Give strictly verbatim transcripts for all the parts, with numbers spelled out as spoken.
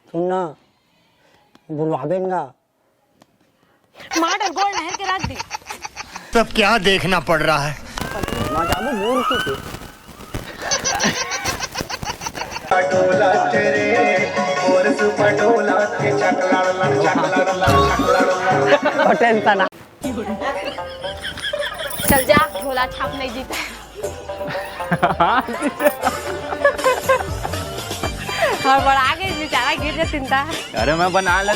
सुन ना, बुलवाबे न गा। मार गोड़ नहर के रख दे। तब क्या देखना पड़ रहा है? पटेल तना। चल जा, झोला छाप नहीं जीता। हड़बड़ा के बेचारा गिर जा चिंता। अरे मैं बना ले।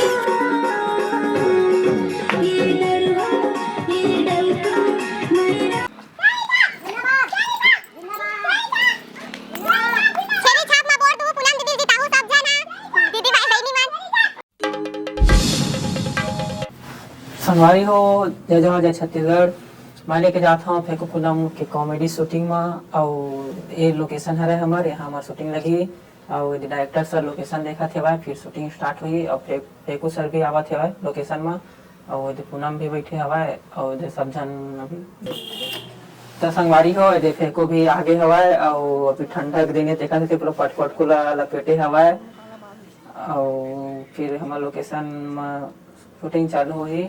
छेरी छाप म बोर दू, पूनम दीदी जीताहू सब झन ह। दीदी भाई बहिनी मन। संगवारी हो, जय जोहार, जय छत्तीसगढ़। मैं लेके जात हव फेंकू पूनम के comedy shooting म, अउ ये location हरे हमर, यहाँ हमर shooting लगही। अउ एदे director sir location देखत हेवय, फिर shooting start होही, अउ फे-, फेंकू sir भी आवत हेवय location म, अउ एदे पूनम भी बैठे हवय, अउ एदे सब झन अभी। त संगवारी हो, एदे फेंकू भी आगे हवय, अउ अभी ठंडा के दिन हे, तेखर सेती पूरा पटपटकू ला लपेटे हवय। अउ फिर हमर location म shooting चालू होही।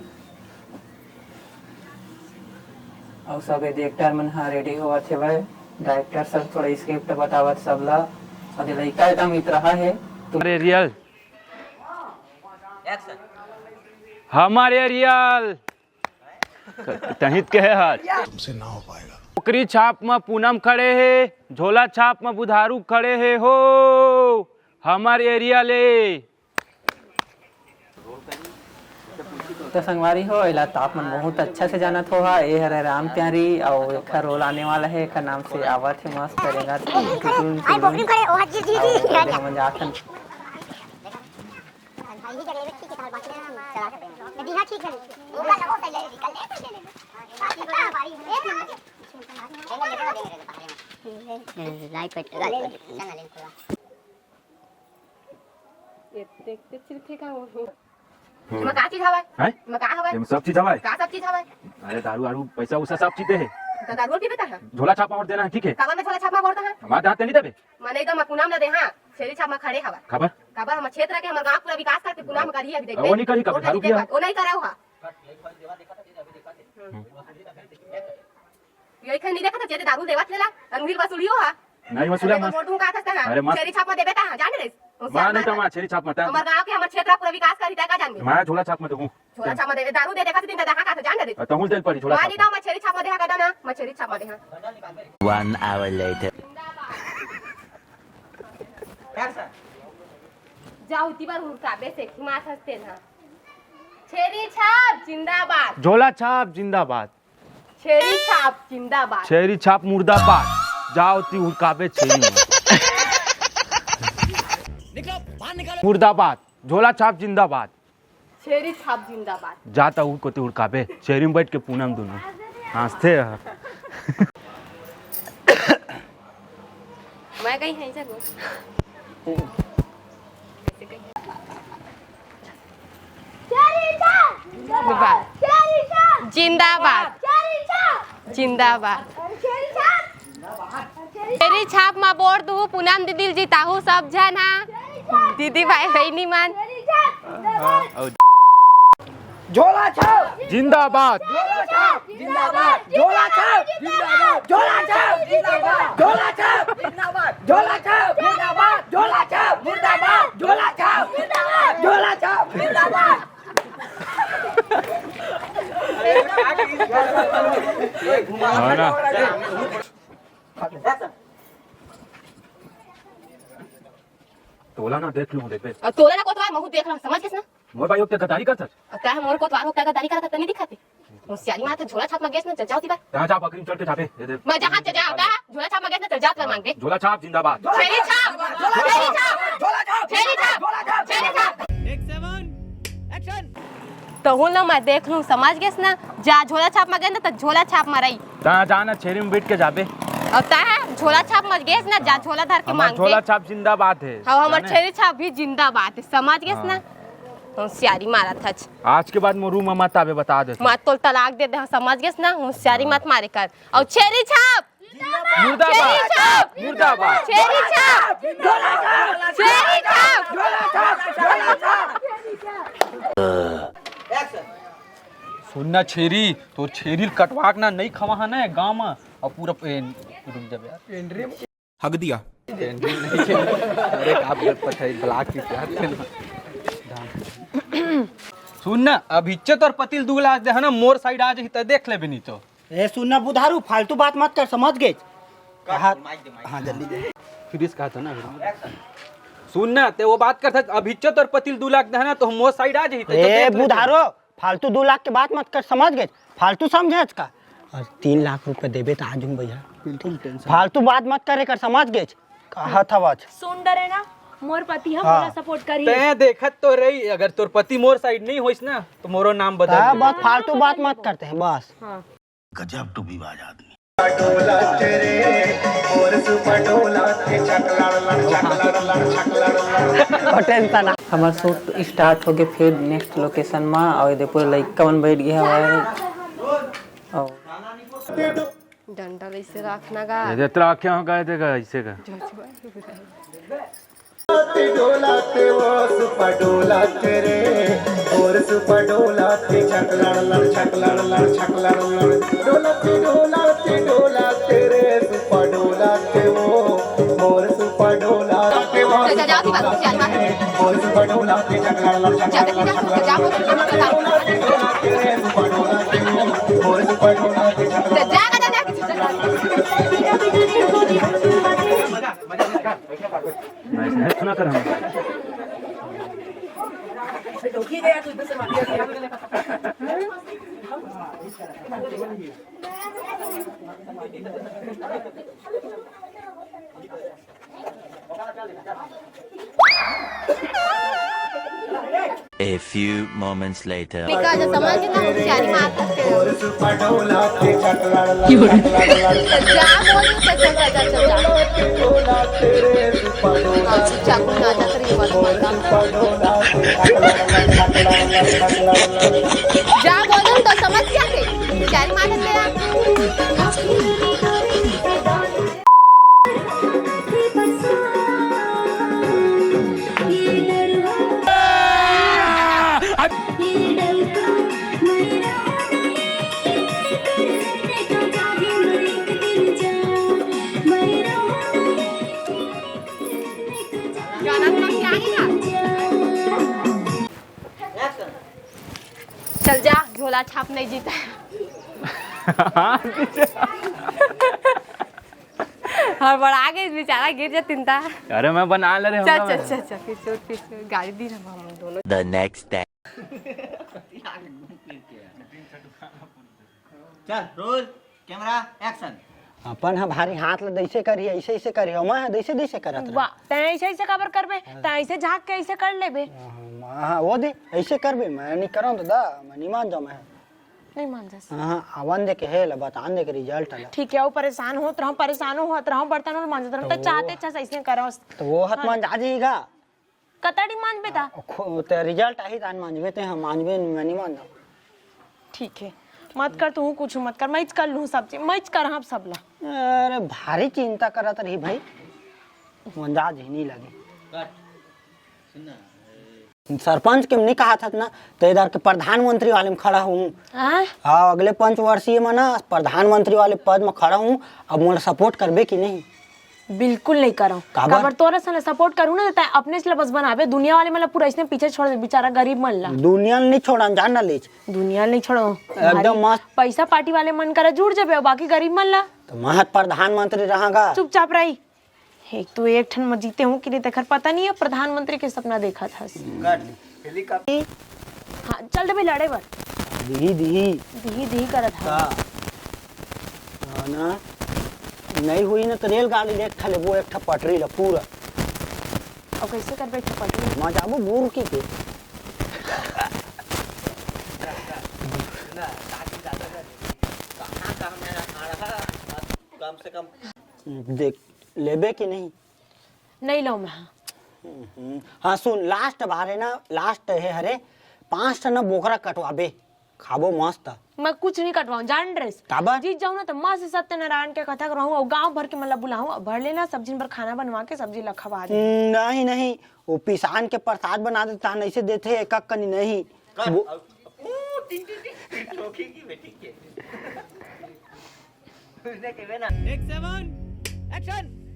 अउ सब एदे actor मन ह ready होवत हेवय। Director sir थोड़ा script बतावत सबला। अउ एदे लइका एकदम इतरहा हे। हमारे रियल। हमारे रियल। तहित के हे हाथ। तुमसे ना हो पाएगा। ओकरी छाप म पूनम खड़े हे, झोला छाप म बुधारू खड़े हे हो। हमर area ले। तो संगवारी हो, एला त आप मन बहुत अच्छा से जानत हो हा, ए हरे राम प्यारी, अउ एखर role आने वाला हे, एखर नाम से आवत हे मस्त रेंगत, टुटुन, टुटुन। अउ हमन जाथन। लाइट कट, लाइट कट। एते, एते चिरथे का वो? हम्म। एमा का चीज हवय? हैं? एमा का हवय? एमा सब चीज हवय। का सब चीज हवय? अरे दारू, आरू, पैसा, वैसा सब चीज दे हे। त दारू पीबे त ह? झोला छाप म वोट देना हे, ठीक हे? काबर में झोला छाप म वोट देहा? हमार दांत नहीं देबे। मैं नहीं तो मैं पूनम ल देहा, छेरी छाप म खड़े हवय। काबर? काबर हमर क्षेत्र के, हमर गांव पूरा विकास करके पूनम करही अभी देख। वो नहीं करही, काबर वोट दारू जीते पिया? बाद, वो नहीं करा हुआ। हम्म। ये खन नहीं देखा था, जेदे दारू देवत लेला, अनु हिल वसूलियो हा। नहीं वसूला अरे, माँ। तो मोटू का था, अरे, माँ। छेरी छाप में देबे ता, जान रे। माँ नहीं तो माँ, छेरी छाप मत। हमर गांव के, हमर क्षेत्र पूरा विकास करी, तै का जान गे? माँ झोला छाप में तो हूँ। झोला छाप में देबे, दारू दे देखा से दिन दादा का था, जान रे। तो हूँ चल पड़ी झोला माँ छाप नहीं तो, मैं छेरी छाप में देहा का ना, मैं छेरी छाप में देहा। One hour later। जाओ, इतनी बार उड़का, बेसे, माँ हंसते ना। छेरी छाप जिंदाबाद। झोला छाप जिंदाबाद। छेरी छाप जिंदाबाद। छेरी छाप मुर्दाबाद। जाओ ती हुड़काबे छेरी में। मुर्दाबाद। झोला छाप जिंदाबाद। छेरी छाप जिंदाबाद। जा ता हुड़ कोती हुड़काबे। छेरी में बैठ के पूनम दुनों। हंसते ह। मैं कहीं है जरूर। जिंदाबाद। जिंदाबाद। छेरी छाप म वोट दुहू, पूनम दीदी ल जिताहू सब झन हा। दीदी भाई बहिनी मन। झोला छाप जिंदाबाद। झोला छाप जिंदाबाद। झोला छाप जिंदाबाद। झोला छाप जिंदाबाद। झोला छाप मुर्दाबाद। झोला छाप जिंदाबाद। झोला छाप मुर्दाबाद। झोला छाप जिंदाबाद। हाँ ना। तोला ना देख लूं, देख ले। अउ तोला ना कोतवार महूं देख रहा, समझ गेस ना? मोर भाई होके गद्दारी करथस। अउ तैं मोर कोतवार होके गद्दारी करथस, त नहीं दिखाते। होशियारी मारत झोला छाप म गेस ना, चल जाओ ती बार। तैं जा बकरी चल के जाबे, दे दे। मैं जहां चल जाओ, ता झोला छाप म गेस ना, चल जाओ ती बार मांग दे। झोला छाप जिंदाबाद। छेरी छाप, छेरी छाप, छेरी छाप, छेरी छाप। एक सेवन, एक्शन। तहूं ल मैं देख लूं, समझ गेस ना? जा झोला छाप म गेस ना, त झोला छाप म रही। तैं जा ना, छेरी में बैठ के जाबे। अउ तैं झोला छाप म गेस ना, जा झोला धर के हमार मांग दे। झोला छाप जिंदाबाद हे। हाँ, हमार जाने? छेरी छाप भी जिंदाबाद हे, समझ गेस ना? हाँ। होशियारी मारत हच। आज के बाद मोर रूम में मत आबे, बता दे। मैं तोला तलाक दे दे, हाँ, समझ गेस ना? होशियारी हाँ। मत मारे कर। अउ छेरी छाप मुर्दाबाद। मुर्दाबाद। छेरी छाप। छेरी छाप। सुनना छेरी, तोर छेरी ल कटवा के ना नहीं खवा ना गांव में, और पूरा ए, रुक जा यार। हग दिया। अरे आप गलत पठाई ब्लॉक की क्या करना। सुन ना, अभिच्चे तोर पति ल दू लाख दे है ना, मोर साइड आ जाही त देख लेबे नहीं तो। ए सुन ना बुधारू, फालतू बात मत कर, समझ गेच? कहा? हाँ, जल्दी दे। फिर इस कहा था ना। सुन ना, ते वो बात करता, अभिच्चे तोर पति ल दू लाख दे है ना, तो मोर साइड आ जाही त ए देख लेबे। बुधारू, फालतू दू लाख के बात मत कर, समझ गेच? फालतू समझेच का? और तीन लाख रुपए देबे त आ जाऊं भैया। बिल्कुल टेंशन। फालतू बात मत करे कर, समझ गेच? कहत हवच। सुन डरे ना, मोर पति ह हाँ। मोला सपोर्ट करी। तैं देखत तो रही, अगर तोर पति मोर साइड नहीं होइस ना, तो मोरो नाम बदल हाँ, दे। बस फालतू बात मत करते हैं, बस। हाँ। गजब टूबीबाज आदमी। टेंशन आ। हमर शूट स्टार्ट हो गए फिर नेक्स्ट लोकेशन में, और ये पूरे लइका मन बैठ गए हवे। और डंडा ल ऐसे रखना गा। ये तो रखे हो का, देखा ऐसे का। डोलाते वो सुपा डोलाते रे, और सुपा डोलाते छकलड़ लड़, छकलड़ लड़, छकलड़ लड़। डोलाते, डोलाते, डोलाते रे, सुपा डोलाते वो, और सुपा डोलाते वो। जा, जा, जा, जा, जा, जा। और सुपा डोलाते छकलड़ लड़, छकलड़ लड़, छकलड़ लड़। डोलाते रे, सुपा डोलाते वो, और सुपा डोलाते छकलड़ लड़। जा, जा, जा, जा। सुना कर हम। A few moments later. निकाल दे, समझ ना, होशियारी मार सकते हो। जा बोल, चल, चल, चल, चल, चल, जा। हाँ, चुपचाप ना जा, तेरी बात मानता। जा बोल, तो समझ गया थे। होशियारी मार सकते हैं। चल जा, झोला छाप नहीं जीता। हड़बड़ा गे बेचारा, गिर जा तिंता। अरे मैं बना ले रहे चल, हूँ चल, मैं। चल, चल, फिर से, फिर से गाड़ी दी ना हम दोनों। The next day. चल, रोल, कैमरा, एक्शन। अपन ह भारी हाथ ल दैसे करिए, ऐसे ऐसे करिए, मैं ह दैसे दैसे करत रहे। वाह, तैं ऐसे ऐसे काबर करबे? हाँ। तैं ऐसे झांक के ऐसे कर लेबे। हाँ, हाँ, वो दे, ऐसे करबे, मैं नहीं करऊँ दादा, मैं नहीं मान जाऊँ मैं। नहीं मान जास। हाँ, आवन दे के हे ला, बतान दे के रिजल्ट ला। ठीक है, वो परेशान होत रहूं, परेशान होत रहूं, बर्तन और मांजत रहूं, तो तो वो चाहते अच्छा से ऐसे करो। तो वो हाथ हाँ। मांजा जाएगा। कतड़ी मांजबे ता? खो-, ते रिजल्ट आही तान मांजबे ते, हम मांजबे नहीं, मैं नहीं मांजब। ठीक है, मत कर तू कुछ, मत कर, मैं कर लूँ सब चीज, मैं कर हाँ सब ला। अरे भारी चिंता करत रही भाई, मंजा झिनी लगे। सरपंच के नहीं कहा था ना, तो इधर के प्रधानमंत्री वाले में खड़ा हूँ। हाँ? हाँ, अगले पंचवर्षीय में ना प्रधानमंत्री वाले पद में खड़ा हूँ। अब मोला सपोर्ट करबे कि नहीं? बिल्कुल नहीं करो। काबर? काबर तोरे से सपोर्ट करूँ ना, तो तैं अपने से बस बनाबे, दुनिया वाले मन ला पूरा इसने पीछे छोड़ दे, बेचारा गरीब मन ला। दुनिया ल नहीं छोड़न, जान ना लीच। दुनिया ल नहीं छोड़ो। एकदम भारी मस्त। पैसा पार्टी वाले मन करा जुड़ जाबे, बाकी गरीब मन ला। तो महत प्रधानमंत्री रहागा। चुपचाप रही। एक तो एक ठन म जीते हूँ कि नहीं, तेखर पता नहीं है प्रधानमंत्री के सपना देखत हस। हाँ, चल देबे लड़े बर। दिही, दिही। दिही, दिही करत हस। हाँ ना, नहीं हुई ना तो रेलगाड़ी देख ठा लेबो, एक ठा पटरी ला पूरा। और कैसे करबे एक ठा पटरी? मैं जाबो बुरकी के। कम से कम देख लेबे कि नहीं? नहीं लो मैं। हम्म, हाँ सुन, लास्ट बार है ना, लास्ट है हरे, पाँच ठन बोकरा कटवाबे। खाबो मस्त। मैं कुछ नहीं कटवाऊं, जान ड्रेस। काबर? जीत जाऊं ना तो माँ से सत्यनारायण के कथा करवाऊं और गांव भर के मन ला बुलाऊं और भर लेना सब झन बर खाना बनवा के सब झन ला खवा दे। हम्म, नहीं, नहीं, वो पिसान के प्रसाद बना देता, नहीं से देते एक एक कनी नहीं। वो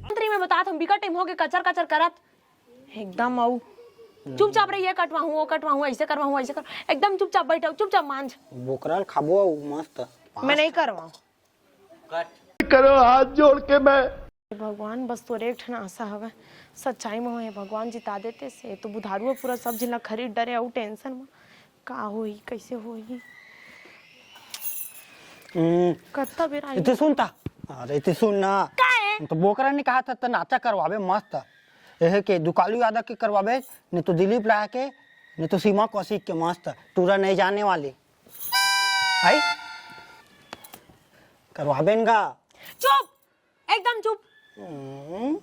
मंत्री में बतात हूं, बिकट टाइम हो गए कचर कचर करत। एकदम आऊ। चुपचाप रहिए, कटवाहूं, वो कटवाहूं, ऐसे करवाहूं, ऐसे कर, एकदम चुपचाप बैठो, चुपचाप मांझ। बोकरा ल खाबो आऊ मस्त। मैं नहीं करवाऊं। करो हाथ जोड़ के मैं। हे भगवान, बस तोरे एक ठन आशा हवय, सच्चाई में हे भगवान, जिता देते से तो बुधारू ह पूरा सब झन ला खरीद डरे अउ टेंशन में का होही, कैसे होही। हम्म। कत्ता बेर आई। इते सुन ता। अरे इते सुन ना। का है? तो बोकरा ने कहा था तो नाचा करवाबे मस्त। एहे के दुकालू यादव के करवाबे, नहीं तो दिलीप लाया के, नहीं तो सीमा कौशिक के मस्त। टूरा नहीं जाने वाली। आई? करवाबे न गा। चुप, एकदम चुप। हम्म।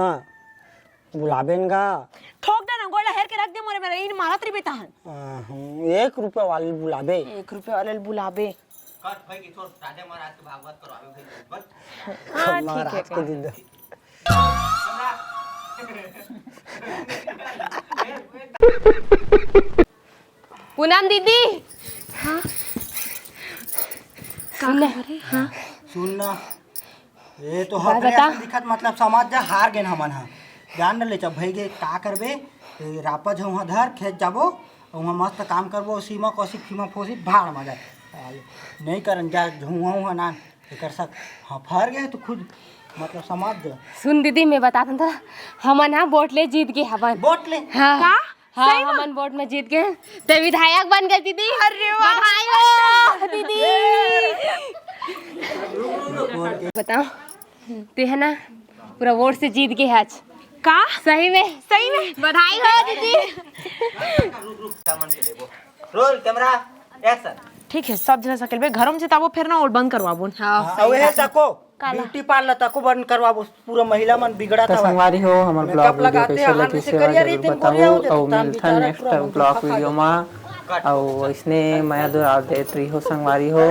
हाँ, बुलाबे न गा। ठोक दे ना, गोड़ ला हेर के रख दे मोरे मेरे, इन मारत रहिबे तहन। हाँ, हम्म, एक रुपया वाले बुलाबे। एक रुपया वाले बुलाबे। कट भाई कि तोर राजा महाराज के भागवत करवाबे भाई, बस। हाँ, ठीक है, महाराज के ठीक है। दिन दे। पूनम दीदी। हाँ। का सुन ना। खबर है? हाँ। सुन ना। ये तो बात हकरे बता। असन दिखत, मतलब समझ जा, हार गेन हमन ह। जान न ले, जब भई गे, का करबे? ए, रापा झउहा धर, खेत जाबो, उहाँ मस्त काम करबो, सीमा कौशिक फीमा फोसी भाड़ मा जाए। आ, नहीं करन जा, झउहा उहा नान, एकर सक, हाँ, फर गए तो खुद, मतलब समझ जा। सुन दीदी, मैं बतात हूँ तोला, हमन ह वोट ले जीत गे हवन। वोट ले? हाँ। का? हाँ, सही में? हमन वोट में जीत गे। ते विधायक बन गे दीदी। अरे वाह। बधाई हो दीदी। बताओ, ते है ना, पूरा वोट से जीत गे आज। का? सही में? सही में? बधाई हो दीदी। Roll, camera, action. ठीक है, सब जना सकल बे घरों में जिताबो, फिर ना और बंद करवाबो। हाँ, हाँ, सही अउ ये बात है। तको काला। ब्यूटी पार्लर तको बंद करवाबो, पूरा महिला मन बिगड़त त हवय। संगवारी हो, हमर मेकअप ब्लॉग वीडियो लगाते, कइसे आने लगिस से हे, करिया जरूर रहिथे, बताहू। गोरिया हो जाथे, अउ तान मिलथन बेचारा नेक्स्ट पूरा ब्लॉग फाका वीडियो मा। अउ अइसने मया दुलार देत रहिहू संगवारी हो।